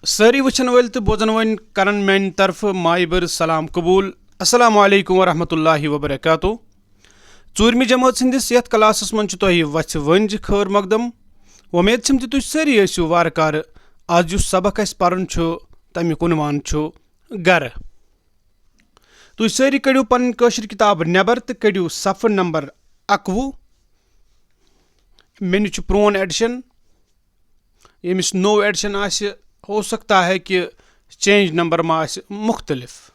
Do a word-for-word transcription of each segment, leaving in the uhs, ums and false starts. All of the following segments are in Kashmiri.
سٲری وٕچھن وٲلۍ تہٕ بوزن وٲلۍ کرن میانہِ طرفہٕ مایہِ بٔرٕژ سلام قبوٗل۔ السلام علیکم ورحمۃ اللہ وبرکاتہ۔ ژوٗرمہِ جمٲژ ہٕنٛدِس یتھ کلاسس منٛز چھِ تۄہہِ وژھِ وٲنجہِ خٲر مقدم۔ وۄمید چھم زِ تُہۍ سٲری ٲسِو وارٕ کارٕ۔ از یُس سبق اسہِ پرُن چھُ، تمیُک عنوان چھُ گرٕ۔ تُہۍ سٲری کٔڑِو پنٕنۍ کٲشِر کِتاب نٮ۪بر تہٕ کٔڑِو صفہٕ نمبر اَکوُہ۔ مےٚ نِش چھُ پرون ایڈیشن، ییٚمِس نوٚو ایڈیشن آسہِ، ہو سکتا ہے کہ چینج نمبر ما آسہِ مُختٔلِف۔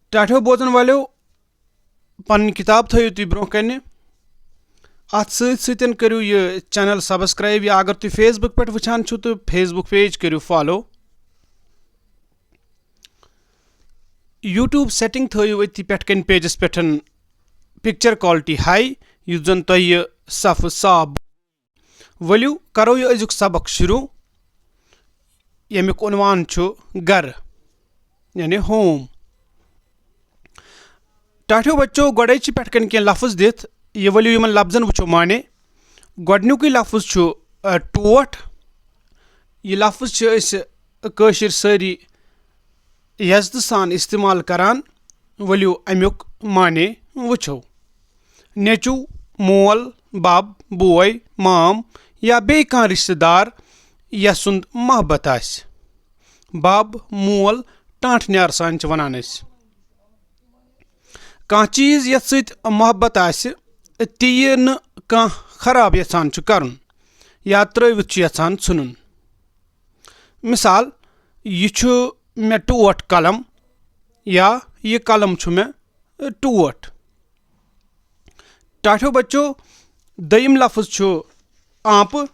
ٹاٹھیو بوزن والٮ۪و، پنٕنۍ کِتاب تھٲیِو تُہۍ برونٛہہ کنہِ۔ اتھ سۭتۍ سۭتۍ کٔرِو یہِ چینل سبسکرایب، یا اگر تُہۍ فیس بُک پٮ۪ٹھ وٕچھان چھِو تہٕ فیس بُک پیج کٔرِو فالو۔ یوٗٹیوب سیٹنگ تھٲیِو أتھی پٮ۪ٹھ کنہِ پیجس پٮ۪ٹھ پکچر کوالٹی ہاے، یُتھ زن تۄہہِ یہِ صفہٕ صاف۔ ؤلِو کرو یہِ أزیُک سبق شروع، ییٚمیُک عنوان چھُ گرٕ، یعنی ہوم۔ ٹاٹھیو بچو، گۄڈے چھِ پٮ۪ٹھ کنہِ کینٛہہ لفظ دِتھ، یہِ ؤلِو یِمن لفظن وٕچھو معنی۔ گۄڈنیُکُے لفظ چھُ، آ، ٹوٹھ۔ یہِ لفظ چھِ أسۍ کٲشِر سٲری یزتہٕ سان استعمال کران۔ ؤلِو امیُک معنی وٕچھو۔ نیٚچو، مول، بب، بوے، مام یا بیٚیہِ کانٛہہ رشتہٕ دار یس سُنٛد محبت آسہِ۔ بب، مول، ٹانٛٹھ نیار سان چھِ ونان أسۍ۔ کانٛہہ چیٖز یتھ سۭتۍ محبت آسہِ، تہِ یہِ نہٕ کانٛہہ خراب یژھان چھُ کرُن یا ترٲوِتھ چھُ یژھان ژھٕنُن۔ مثال، یہِ چھُ مےٚ ٹوٹھ قلم یا یہِ قلم چھُ مےٚ ٹوٹھ۔ ٹاٹھیو بچو، دوٚیِم لفظ چھُ آنٛپہٕ۔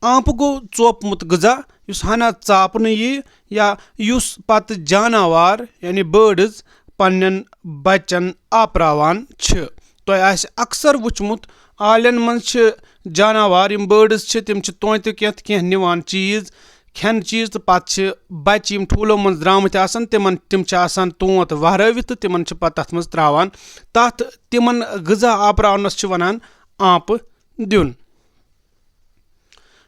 آنٛپہٕ گوٚو ژوپمُت غذا یُس ہنا ژاپنہٕ ییہِ یا یُس پتہٕ جاناوار یعنی birds پننٮ۪ن بچن آپراوان چھِ۔ تۄہہِ آسہِ اکثر وُچھمُت، آلٮ۪ن منٛز چھِ جاناوار، یِم birds چھِ، تِم چھِ تونٛتہِ کینٛہہ تہٕ کینٛہہ نِوان چیٖز، کھٮ۪نہٕ چیٖز، تہٕ پتہٕ چھِ بچہِ یِم ٹھوٗلو منٛز درٛامٕتۍ آسان، تِمن، تِم چھِ آسان تونٛت وہرٲوِتھ تہٕ تِمن چھِ پتہٕ تتھ منٛز ترٛاوان۔ تتھ تِمن غذا آپراونس چھِ ونان آنٛپہٕ دیُن۔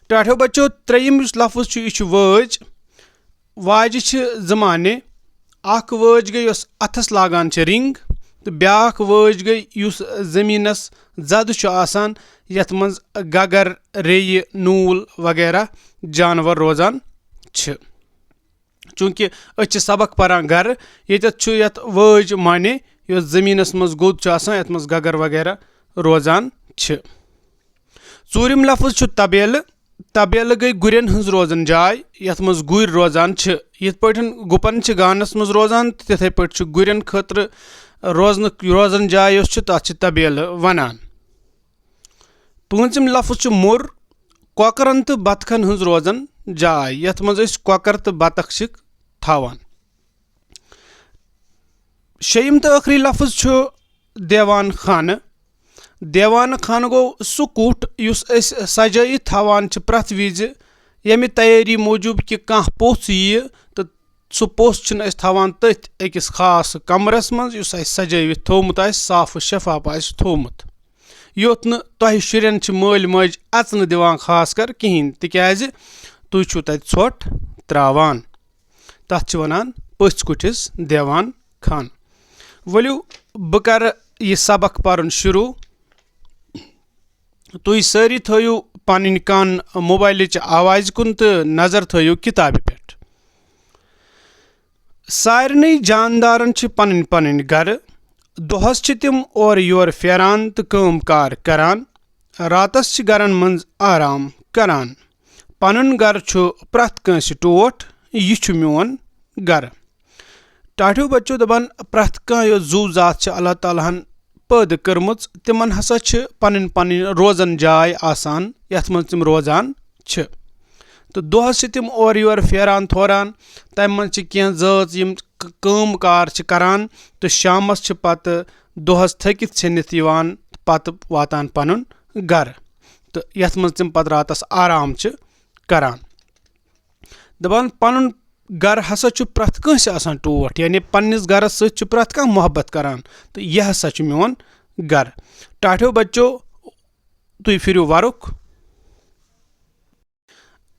ٹاٹھیو بچو، ترٛیٚیِم یُس لفظ چھُ، یہِ چھُ وٲج۔ واجہِ چھِ زٕ معنی۔ اکھ وٲج گٔے یۄس اتھس لاگان چھِ، رنگ، تہٕ بیٛاکھ وٲج گٔے یُس زٔمیٖنس زدٕ چھُ آسان، یتھ منٛز گگر، ریٚیہِ، نوٗل وغیرہ جانور روزان چھِ۔ چوٗنٛکہِ أسۍ چھِ سبق پران گرٕ، ییٚتٮ۪تھ چھُ یتھ وٲج معنی یۄس زٔمیٖنس منٛز گوٚد چھُ آسان، یتھ منٛز گگر وغیرہ روزان چھِ۔ ژوٗرِم لفظ چھُ طبیلہٕ۔ طبیلہٕ گٔے گُرٮ۪ن ہٕنٛز روزن جاے، یتھ منٛز گُرۍ روزان چھِ۔ یِتھ پٲٹھۍ گُپن چھِ گانس منٛز روزان، تہٕ تِتھے پٲٹھۍ چھُ گُرٮ۪ن خٲطرٕ روزنہٕ، روزن جاے یۄس چھِ، تتھ چھِ طبیلہٕ ونان۔ پوٗنٛژِم لفظ چھُ موٚر۔ کۄکرن تہٕ بطخن ہٕنٛز روزن جاے، یتھ منٛز أسۍ کۄکر تہٕ بطخ چھِ تھاوان۔ شیٚیِم تہٕ ٲخری لفظ چھُ دیوان خانہٕ۔ دیوان خانہٕ گوٚو سُہ کُٹھ یُس أسۍ سجٲیِتھ تھاوان چھِ پرٛٮ۪تھ وِزِ، ییٚمہِ تیٲری موٗجوٗب کہِ کانٛہہ پوٚژھ یِیہِ تہٕ سُہ پوٚژھ چھِنہٕ أسۍ تھاوان تٔتھۍ أکِس خاص کمرس منٛز یُس اَسہِ سجٲوِتھ تھوٚومُت آسہِ، صاف و شفاف آسہِ تھوٚومُت۔ یوٚت نہٕ تۄہہِ شُرٮ۪ن چھِ مٲلۍ مٲج اَژنہٕ دِوان خاص کر کِہیٖنۍ، تِکیٛازِ تُہۍ چھِو تَتہِ ژھۄٹھ ترٛاوان۔ تَتھ چھِ وَنان پٔژھۍ کُٹھِس دیوان خانہٕ۔ ؤلِو، بہٕ کَرٕ یہِ سبق پَرُن شروٗع۔ تُہۍ سٲری تھٲیِو پنٕنۍ کَن موبایلٕچ آوازِ کُن تہٕ نظر تھٲیِو کِتابہِ پٮ۪ٹھ۔ سارنٕے جاندارن چھِ پنٕنۍ پنٕنۍ گرٕ۔ دۄہس چھِ تِم اورٕ یورٕ پھیران تہٕ کٲم کار کران۔ راتس چھِ گرن منٛز آرام کران۔ پنُن گرٕ چھُ پرٛٮ۪تھ کٲنٛسہِ ٹوٹھ، یہِ چھُ میون گرٕ۔ ٹاٹھیو بچو دپان، پرٛٮ۪تھ کانٛہہ یۄس زُو ذات چھِ اللہ تعالیٰ ہن پٲدٕ کٔرمٕژ، تِمن ہسا چھِ پنٕنۍ پنٕنۍ روزن جاے آسان، یتھ منٛز تِم روزان چھِ۔ تہٕ دۄہس چھِ تِم اورٕ یورٕ پھیران تھوران۔ تمہِ منٛز چھِ کینٛہہ زٲژ یِم ک-، کٲم کار چھِ کران، تہٕ شامس چھِ پتہٕ دۄہس تھٔکِتھ ژھیٚنِتھ یِوان، تہٕ پتہٕ واتان پنُن گرٕ، تہٕ یتھ منٛز تِم پتہٕ راتس آرام چھِ کران۔ دپان، پنُن گرٕ ہسا چھُ پرٛٮ۪تھ کٲنٛسہِ آسان ٹوٹھ، یعنی پننِس گرس سۭتۍ چھُ پرٛٮ۪تھ کانٛہہ محبت کران، تہٕ یہِ ہسا چھُ میون گرٕ۔ ٹاٹھیو بچو، تُہۍ پھِرِو ورُک۔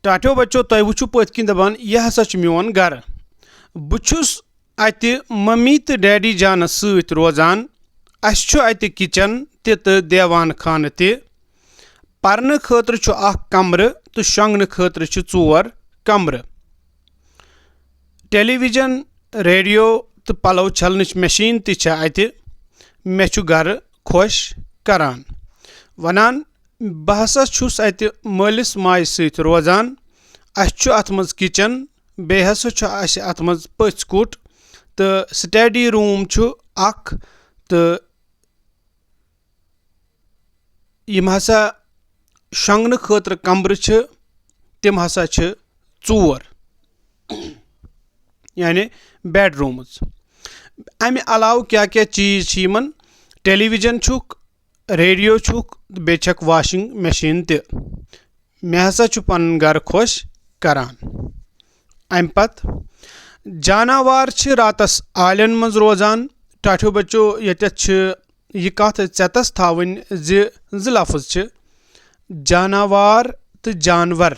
ٹاٹھیو بچو، تۄہہِ وٕچھِو پٔتھۍ کِنۍ دَپان، "یہِ ہسا چھُ میون گرٕ۔ بہٕ چھُس اَتہِ ممی تہٕ ڈیڈی جانَس سۭتۍ روزان۔ اَسہِ چھُ اَتہِ کِچن تہِ تہٕ دیوان خانہٕ تہِ۔ پرنہٕ خٲطرٕ چھُ اکھ کمرٕ تہٕ شۄنٛگنہٕ خٲطرٕ چھِ ژور کمرٕ۔ ٹیلی ویژن، ریڈیو تہٕ پلو چھلنٕچ مشین تہِ چھےٚ اَتہِ۔ مےٚ چھُ گرٕ خۄش کران۔" وَنان، بہٕ ہسا چھُس اَتہِ مٲلِس ماجہِ سۭتۍ روزان۔ اَسہِ چھُ اَتھ منٛز کِچن، بیٚیہِ ہسا چھُ اَسہِ اَتھ منٛز پٔژھۍ کُٹھ تہٕ سٹڈی روٗم چھُ اکھ، تہٕ یِم ہسا شۄنٛگنہٕ خٲطرٕ کمرٕ چھِ، تِم ہسا چھِ ژور، یعنی بیڈ روٗمٕز۔ اَمہِ علاوٕ کیٛاہ کیٛاہ چیٖز چھِ یِمن؟ ٹیلی ویژن چھُکھ، ریڈیو چھُکھ، بیٚیہِ چھکھ واشنگ مشین تہِ۔ مےٚ ہسا چھُ پنُن گرٕ خۄش کران۔ اَمہِ پتہٕ جاناوار چھِ راتس آلٮ۪ن منٛز روزان۔ ٹاٹھیو بچو، ییٚتٮ۪تھ چھِ یہِ کتھ ژٮ۪تس تھاوٕنۍ زِ زٕ لفظ چھِ جاناوار تہٕ جانور۔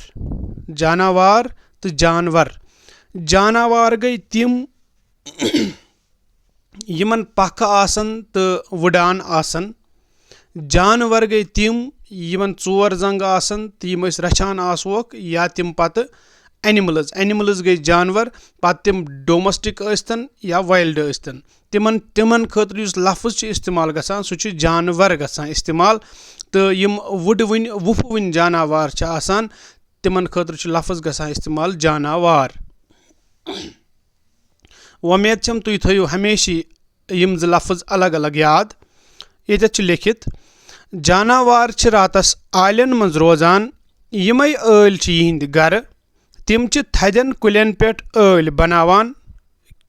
جاناوار تہٕ جانور۔ جاناوار گٔے تِم یِمن پکھٕ آسن تہٕ وُڈان آسن۔ جانور گٔے تِم یِمن ژور زنٛگہٕ آسن تہٕ یِم أسۍ رچھان آسوکھ، یا تِم پتہٕ اینیملز۔ اینیملز گٔے جانور، پتہٕ تِم ڈومیسٹک ٲسۍتن یا وایلڈ ٲسۍتن۔ تِمن، تِمن خٲطرٕ یُس لفظ چھُ استعمال گژھان، سُہ چھُ جانور گژھان استعمال۔ تہٕ یِم وُڈوٕنۍ، وُپھوٕنۍ جاناوار چھِ آسان، تِمن خٲطرٕ چھُ لفظ گژھان استعمال جاناوار۔ وۄمید چھم تُہۍ تھٲیِو ہمیشہِ یِم زٕ لفظ الگ الگ یاد۔ ییٚتٮ۪تھ چھُ لیٚکھِتھ، جاناوار چھِ راتس آلٮ۪ن منٛز روزان، یِمے ٲلۍ چھِ یِہنٛدۍ گرٕ۔ تِم چھِ تھدٮ۪ن کُلٮ۪ن پٮ۪ٹھ ٲلۍ بناوان۔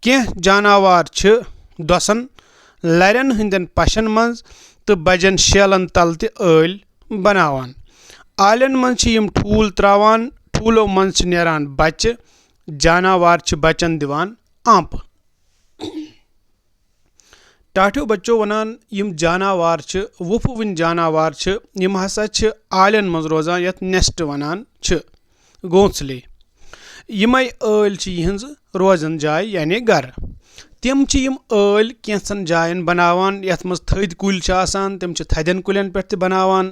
کینٛہہ جاناوار چھِ دۄسن، لرٮ۪ن ہٕنٛدٮ۪ن پشن منٛز تہٕ بجن شیلن تل تہِ ٲلۍ بناوان۔ آلٮ۪ن منٛز چھِ یِم ٹھوٗل تراوان، ٹھوٗلو منٛز چھِ نیران بچہِ۔ جاناوار چھِ بچن دِوان آنٛپہٕ۔ ٹاٹھیو بچو ونان، یِم جاناوار چھِ، وُپھوٕنۍ جاناوار چھِ، یِم ہسا چھِ آلٮ۪ن منٛز روزان، یتھ نیسٹ ونان چھِ، گونسلے۔ یِمے ٲلۍ چھِ یِہنٛز روزن جاے، یعنی گرٕ۔ تِم چھِ یِم ٲلۍ کینٛژن جاین بناوان، یتھ منٛز تھٔدۍ کُلۍ چھِ آسان، تِم چھِ تھدٮ۪ن کُلٮ۪ن پٮ۪ٹھ تہِ بناوان۔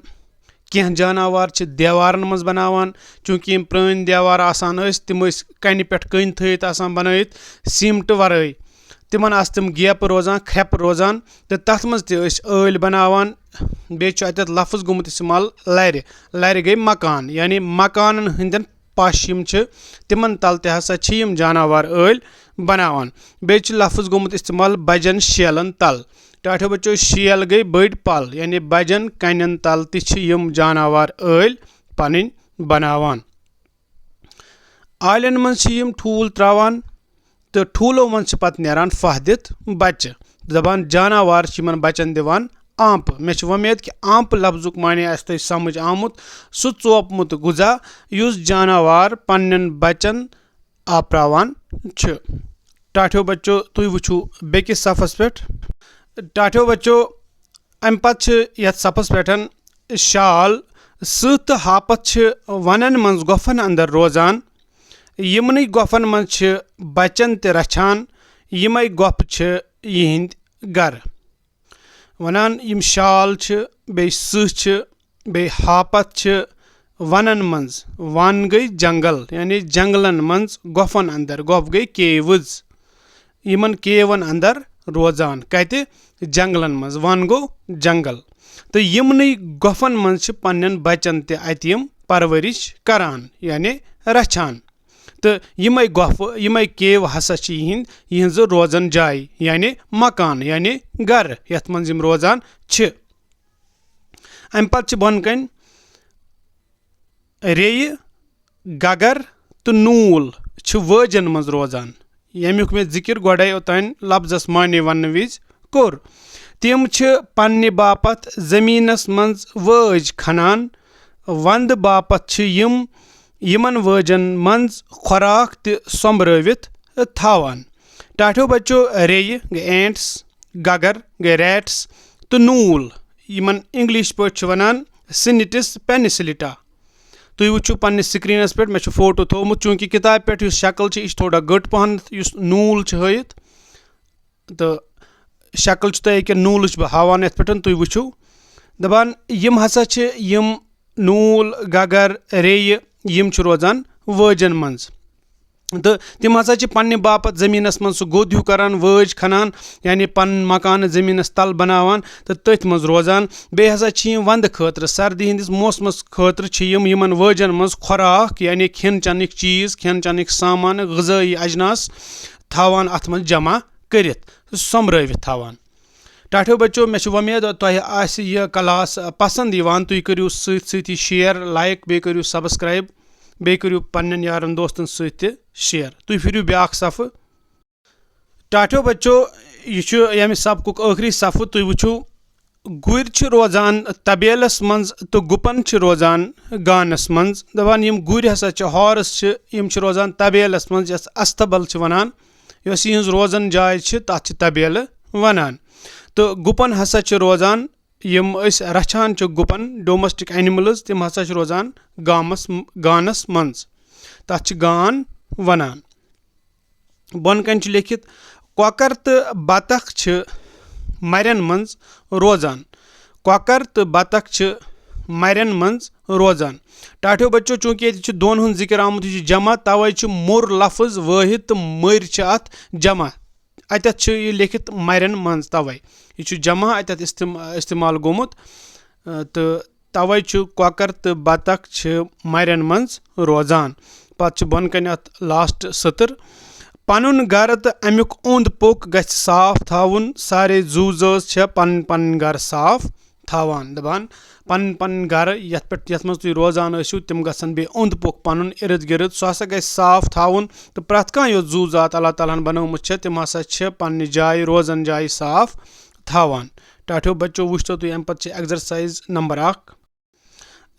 کینٛہہ جاناوار چھِ دیوارن منٛز بناوان، چوٗنٛکہِ یِم پرٛٲنۍ دیوار آسان ٲسۍ، تِم ٲسۍ کنہِ پٮ۪ٹھ کٔنۍ تھٲیِتھ آسان بنٲیِتھ، سیٖمٹہٕ ورٲے۔ تِمن آسہٕ تِم گیپہٕ روزان، کھرٛٮ۪پہٕ روزان، تہٕ تتھ منٛز تہِ ٲسۍ ٲلۍ بناوان۔ بیٚیہِ چھُ اتٮ۪تھ لفظ گوٚمُت استعمال لرِ۔ لرِ گٔے مکان، یعنی مکانن ہٕنٛدٮ۪ن پش یِم چھِ، تِمن تل تہِ ہسا چھِ یِم جاناوار ٲلۍ بناوان۔ بیٚیہِ چھُ لفظ گوٚمُت استعمال بجن شیلن تل۔ ٹاٹھیو بچو، شیل گٔے بٔڑۍ پل، یعنی بجن کنٮ۪ن تل تہِ چھِ یِم جاناوار ٲلۍ پنٕنۍ بناوان۔ آلٮ۪ن منٛز چھِ یِم ٹھوٗل تراوان تہٕ ٹھوٗلو منٛز چھِ پتہٕ نیران پھاہ دِتھ بچہِ۔ دپان، جاناوار چھِ یِمن بچن دِوان آنٛپہٕ۔ مےٚ چھِ وۄمید کہِ آنٛپہٕ لفظُک معنی آسہِ تۄہہِ سمجھ آمُت، سُہ ژوپمُت غذا یُس جاناوار پننٮ۪ن بچن آپراوان چھِ۔ ٹاٹھیو بچو، تُہۍ وٕچھِو بیٚکِس صفس پٮ۪ٹھ۔ ٹاٹھیو بچو، امہِ پتہٕ چھِ یتھ صفس پٮ۪ٹھ شال، سٕہہ تہٕ ہاپتھ چھِ ونن منٛز گۄپھن اندر روزان۔ یِمنٕے گۄپھن منٛز چھِ بچن تہِ رچھان۔ یِمے گۄپھٕ چھِ یِہنٛدۍ گرٕ۔ ونان، یِم شال چھِ، بیٚیہِ سٕہہ چھِ، بیٚیہِ ہاپتھ چھِ ونن منٛز۔ ون گٔے جنگل، یعنی جنگلن منٛز، گۄپھن اندر۔ گۄپھ گٔے کیوز۔ یِمن کیون اندر روزان۔ کتہِ؟ جنگلن منٛز۔ ون گوٚو جنگل۔ تہٕ یِمنٕے گۄپھن منٛز چھِ پننٮ۪ن بچن تہِ اتہِ یِم پرورش کران، یعنی رچھان۔ تہٕ یِمے گۄپھٕ، یِمے کیو ہسا چھِ یِہنٛد، یِہنٛزٕ روزن جاے، یعنی مکان، یعنی گرٕ، یتھ منٛز یِم روزان چھِ۔ امہِ پتہٕ چھِ بۄنہٕ کنہِ ریٚیہِ، گگر تہٕ نوٗل چھِ وٲجن منٛز روزان، ییٚمیُک مےٚ ذِکِر گۄڈَے اوٚتانۍ لفظس معنی وننہٕ وِزِ کوٚر۔ تِم چھِ پننہِ باپتھ زٔمیٖنس منٛز وٲج کھنان۔ ونٛدٕ باپتھ چھِ یِم یِمن وٲجن منٛز خۄراک تہِ سۄمبرٲوِتھ تھاوان۔ ٹاٹھیو بچو، ریٚیہِ گٔے ants، گگر گٔے rats تہٕ نوٗل، یِمن English پٲٹھۍ چھِ ونان Senatus penicillata۔ تُہۍ وٕچھِو پننِس سکرینس پٮ۪ٹھ، مےٚ چھُ فوٹو تھوٚومُت، چوٗنٛکہِ کِتابہِ پٮ۪ٹھ یُس شکل چھِ، یہِ چھِ تھوڑا گٔٹ پہن، یُس نوٗل چھُ ہٲیِتھ، تہٕ شکل چھِ تۄہہِ ییٚکیٛاہ نوٗلٕچ بہٕ ہاوان یَتھ پٮ۪ٹھ، تُہۍ وٕچھِو۔ دَپان، یِم ہسا چھِ یِم نوٗل، گگر، ریٚیہِ، یِم چھِ روزان وٲجن منٛز۔ تہٕ تِم ہسا چھِ پننہِ باپتھ زٔمیٖنَس منٛز سُہ گوٚد ہیوٗ کران، وٲج کھنان، یعنی پنُن مکانہٕ زٔمیٖنَس تل بناوان تہٕ تٔتھۍ منٛز روزان۔ بیٚیہِ ہسا چھِ یِم وَندٕ خٲطرٕ، سردی ہٕنٛدِس موسمَس خٲطرٕ چھِ یِم یِمن وٲجن منٛز خوراک، یعنی کھٮ۪ن چٮ۪نٕکۍ چیٖز، کھٮ۪ن چٮ۪نٕکۍ سامان، غذٲیی اجناس تھاوان اَتھ منٛز جمع کٔرِتھ، سۄمبرٲوِتھ تھاوان۔ ٹاٹھیو بچو، مےٚ چھِ وۄمید تۄہہِ آسہِ یہِ class پسنٛد یِوان۔ تُہۍ کٔرِو سۭتۍ سۭتی share، like، بیٚیہِ کٔرِو subscribe، بیٚیہِ کٔرِو پننٮ۪ن یارن دوستن سۭتۍ تہِ share۔ تُہۍ پھِرِو بیٛاکھ صفہٕ۔ ٹاٹھیو بچو، یہِ چھُ ییٚمہِ سبقُک ٲخری صفہٕ۔ تُہۍ وٕچھِو، گُرۍ چھِ روزان طبیلس منٛز تہٕ گُپن چھِ روزان گانس منٛز۔ دَپان، یِم گُرۍ ہسا چھِ، horse چھِ، یِم چھِ روزان طبیلس منٛز، یَتھ استبل چھِ وَنان۔ یۄس یِہٕنٛز روزن جاے چھِ، تَتھ چھِ طبیلہٕ وَنان۔ تہٕ گُپن ہسا چھِ روزان، یِم أسۍ رچھان چھِ گُپن، domestic animals، تِم ہسا چھِ روزان گامس، گانس منٛز۔ تَتھ چھِ گان وَنان۔ بۄنہٕ کنہِ چھُ لیٚکھِتھ، کۄکر تہٕ بطخ چھِ مَرٮ۪ن منٛز روزان۔ کۄکر تہٕ بطخ چھِ مَرٮ۪ن منٛز روزان۔ ٹاٹھیو بچو، چوٗنٛکہِ ییٚتہِ چھُ دۄن ہُنٛد ذِکر آمُت، یہِ چھُ جمع، توے چھُ موٚر لفظ وٲحد تہٕ مٔرۍ چھِ اَتھ جمع۔ اَتٮ۪تھ چھُ یہِ لیٚکھِتھ مَرٮ۪ن منٛز، توے یہِ چھُ جمع اَتٮ۪تھ استعم-، استعمال گوٚمُت۔ تہٕ توے چھُ کۄکر تہٕ بطخ چھِ مَرٮ۪ن منٛز روزان۔ پتہٕ چھُ بۄنہٕ کنہِ اَتھ last سطر، پنُن گرٕ تہٕ امیُک اوٚنٛد پوٚک گژھِ صاف تھاوُن۔ سارے زُو زٲژ چھےٚ پنٕنۍ پنٕنۍ گرٕ صاف تھاوان۔ دَپان، پنٕنۍ پنٕنۍ گرٕ، یَتھ پٮ۪ٹھ، یَتھ منٛز تُہۍ روزان ٲسِو، تِم گژھن بیٚیہِ اوٚنٛد پوٚک پنُن اِرد گِرد، سُہ ہسا گژھِ صاف تھاوُن۔ تہٕ پرٛٮ۪تھ کانٛہہ یۄس زُو زات اللہ تعالیٰ ہن بنٲومٕژ چھےٚ، تِم ہسا چھِ پننہِ جایہِ، روزن جایہِ صاف تھاوان۔ ٹاٹھیو بچو، وٕچھتو تُہۍ، اَمہِ پتہٕ چھِ exercise number اکھ۔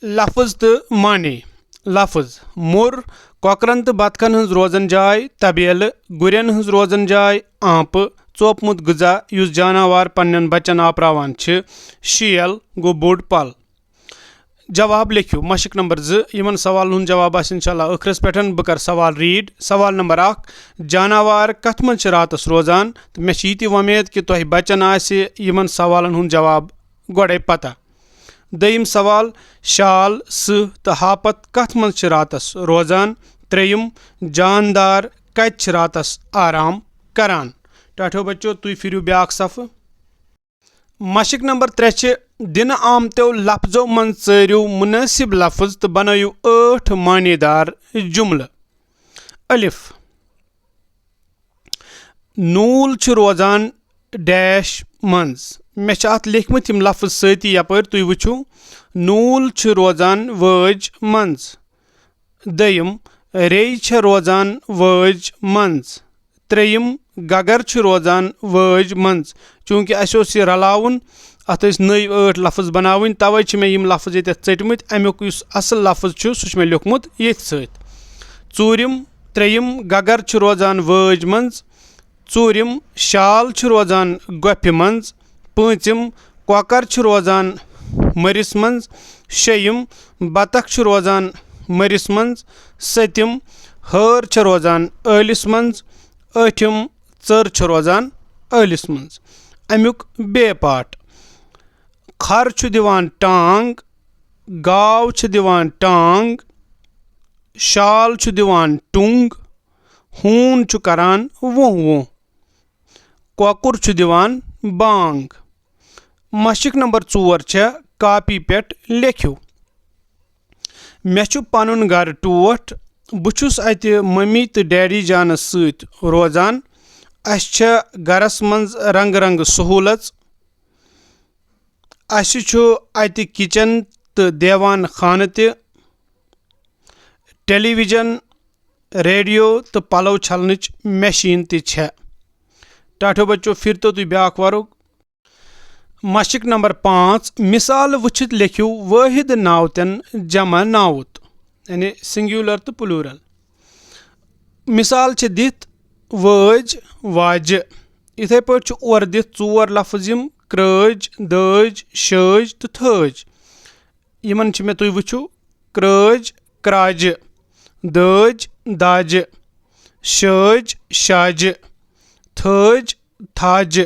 لفظ تہٕ معنی۔ لفظ، موٚر، کۄکرن تہٕ بطخن ہٕنٛز روزن جاے، طبیلہٕ، گُرٮ۪ن ہٕنٛز روزن جاے، آنٛپہٕ، ژوپمُت غذا یُس جاناوار پننٮ۪ن بچن آپراوان چھِ، شیل، گوٚو بوٚڑ پل۔ جواب لیکھِو، مشق نمبر زٕ۔ یِمن سوالن ہُنٛد جواب آسہِ انشاءاللہ ٲخرس پٮ۪ٹھ۔ بہٕ کرٕ سوال read۔ سوال نمبر اکھ، جاناوار کتھ منٛز چھِ راتس روزان؟ تہٕ مےٚ چھِ یہِ تہِ وۄمید کہِ تۄہہِ بچن آسہِ یِمن سوالن ہُنٛد جواب گۄڈے پتہ۔ دوٚیِم سوال، شال، سٕہہ تہٕ ہاپت کتھ منٛز چھِ راتس روزان؟ ترٛیٚیِم، جاندار کتہِ چھِ راتس آرام کران؟ ٹاٹھیو بچو، تُہۍ پھِرِو بیٛاکھ صفہٕ۔ مشق نمبر ترٛےٚ چھِ، دِنہٕ آمتیو لفظو منٛز ژٲرِو مُنٲسِب لفظ تہٕ بنٲیِو ٲٹھ معنی دار جملہٕ۔ الف، نوٗل چھُ روزان dash منٛز۔ مےٚ چھِ اَتھ لیکھمٕتۍ یِم لفظ سۭتی، یپٲرۍ تُہۍ وٕچھِو، نوٗل چھُ روزان وٲج منٛز۔ دوٚیِم، ریٚیہِ چھےٚ روزان وٲج منٛز۔ ترٛیٚیِم، گگر چھُ روزان وٲج منٛز۔ چوٗنٛکہِ اَسہِ اوس یہِ رلاوُن، اَتھ ٲسۍ نٔوۍ ٲٹھ لفظ بناوٕنۍ، توے چھِ مےٚ یِم لفظ ییٚتٮ۪تھ ژٔٹمٕتۍ۔ اَمیُک یُس اَصٕل لفظ چھُ، سُہ چھُ مےٚ لیوٚکھمُت ییٚتھۍ سۭتۍ۔ ژوٗرِم، ترٛیٚیِم، گگر چھُ روزان وٲج منٛز۔ ژوٗرِم، شال چھُ روزان گۄپھِ منٛز۔ پوٗنٛژِم، کۄکر چھُ روزان مٔرِس منٛز۔ شیٚیِم، بطخ چھُ روزان مٔرِس منٛز۔ سٔتِم، ہٲر چھِ روزان ٲلِس منٛز۔ ٲٹھِم، ژٔر چھِ روزان ٲلِس منٛز۔ اَمیُک بیٚیہِ part، کھر چھُ دِوان ٹانٛگ، گاو چھِ دِوان ٹانٛگ، شال چھُ دِوان ٹوٚنٛگ، ہوٗن چھُ کران ووٚں ووٚں، کۄکُر چھُ دِوان بانٛگ۔ مشق نمبر ژور چھےٚ، کاپی پٮ۪ٹھ لیکھِو۔ مےٚ چھُ پنُن گرٕ ٹوٹھ۔ بہٕ چھُس اتہِ ممی تہٕ ڈیڈی جانس سۭتۍ روزان۔ اسہِ چھےٚ گرس منٛز رنگہٕ رنگہٕ سہوٗلژ۔ اسہِ چھُ اتہِ kitchen تہٕ دیوان خانہٕ تہِ، television، radio تہٕ پلو چھلنٕچ machine تہِ چھےٚ۔ ٹاٹھیو بچو، پھر تو تُہۍ بیٛاکھ ورُک۔ مشق نمبر پانٛژھ، مثال وٕچھِتھ لیکھِو وٲحد ناوتن جمع ناوُت، یعنی singular تہٕ plural۔ مثال چھِ دِتھ وٲج، واجہِ۔ یِتھے پٲٹھۍ چھُ اورٕ دِتھ ژور لفظ یِم کرٛٲج، دٲج، شٲج تہٕ تھٲج۔ یِمن چھِ مےٚ، تُہۍ وٕچھِو، کرٛٲج، کرٛاجہِ، دٲج، داجہِ، شٲج، شاجہِ، تھٲج، تھاجہِ۔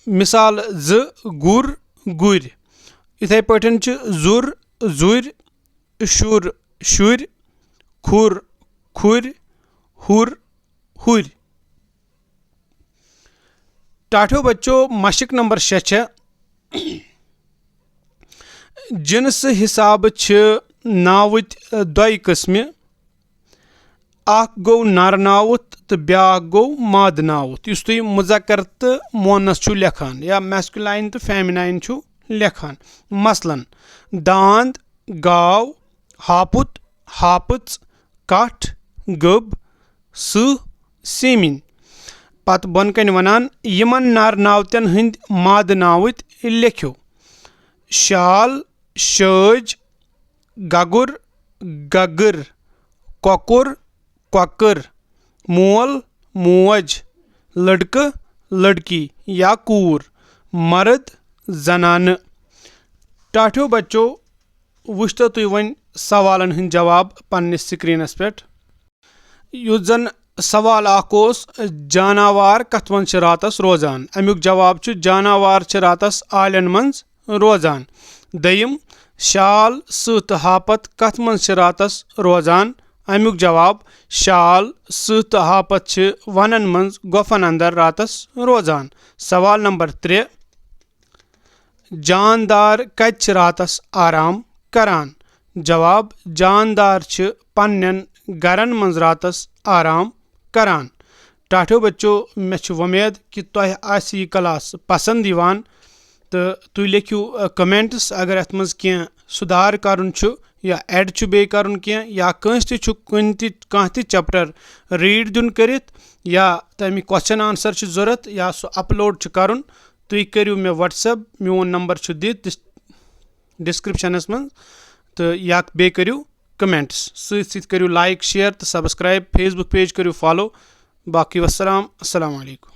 مثال زٕ، گُر، گُرۍ۔ یِتھَے پٲٹھۍ چھِ زُر، زُرۍ، شُر، شُرۍ، کھُر، کھُرۍ، ہُر، ہُرۍ۔ ٹاٹھیو بچو، مشق نمبر شےٚ چھےٚ۔ جنسہٕ حسابہٕ چھِ ناوٕتۍ دۄیہِ قٕسمہِ۔ اکھ گوٚو نر ناوُت تہٕ بیٛاکھ گوٚو مادٕ ناوُت۔ یُس تُہۍ مُذکر تہٕ مونث چھِو لیکھان، یا masculine تہٕ feminine چھِو لیکھان۔ مثلاً، داند، گاو، ہاپُت، ہاپٕژ، کٹھ، گٔب، سٕہہ، سیمِنۍ۔ پتہٕ بۄنہٕ کنہِ ونان، یِمن نر ناوتن ہٕنٛدۍ مادٕ ناوٕتۍ لیکھِو: شال، شٲج، گگُر، گگر، کۄکُر، کۄکٕر، مول، موج، لڑکہٕ، لڑکی یا کوٗر، مرد، زنانہٕ۔ ٹاٹھیو بچو، وٕچھتو تُہۍ وۄنۍ سوالن ہٕنٛدۍ جواب پننِس screenس پٮ۪ٹھ۔ یُتھ زن سوال اکھ اوس، جاناوار کتھ منٛز چھِ راتس روزان؟ امیُک جواب چھُ، جاناوار چھِ راتس آلٮ۪ن منٛز روزان۔ دوٚیِم، شال، سٕہہ تہٕ ہاپت کتھ منٛز چھِ راتس روزان؟ امیُک جواب، شال، سٕہہ تہٕ ہاپت چھِ ونن منٛز گۄپھن اندر راتس روزان۔ سوال نمبر ترٛےٚ، جاندار کتہِ چھِ راتس آرام کران؟ جواب، جاندار چھِ پننٮ۪ن گرن منٛز راتس آرام کران۔ ٹاٹھیو بچو، مےٚ چھِ وۄمید کہِ تۄہہِ آسہِ یہِ class پسند یِوان تہٕ تُہۍ لیکھِو، آ، comments اگر اتھ منٛز کینٛہہ سُدھار کرُن چھُ یا add چھُ بیٚیہِ کرُن کینٛہہ یا کٲنٛسہِ تہِ چھُ کُنہِ تہِ، کانٛہہ تہِ chapter read دیُن کٔرِتھ یا تمِکۍ question answer چھِ ضروٗرت یا سُہ upload چھُ کرُن، تُہۍ کٔرِو مےٚ WhatsApp، میون نمبر چھُ دِتھ dis-، descriptionس منٛز، تہٕ یا بیٚیہِ کٔرِو comments۔ سۭتۍ سۭتۍ کٔرِو like، share تہٕ subscribe، Facebook page کٔرِو follow۔ باقٕے وسلام، السلام علیکم۔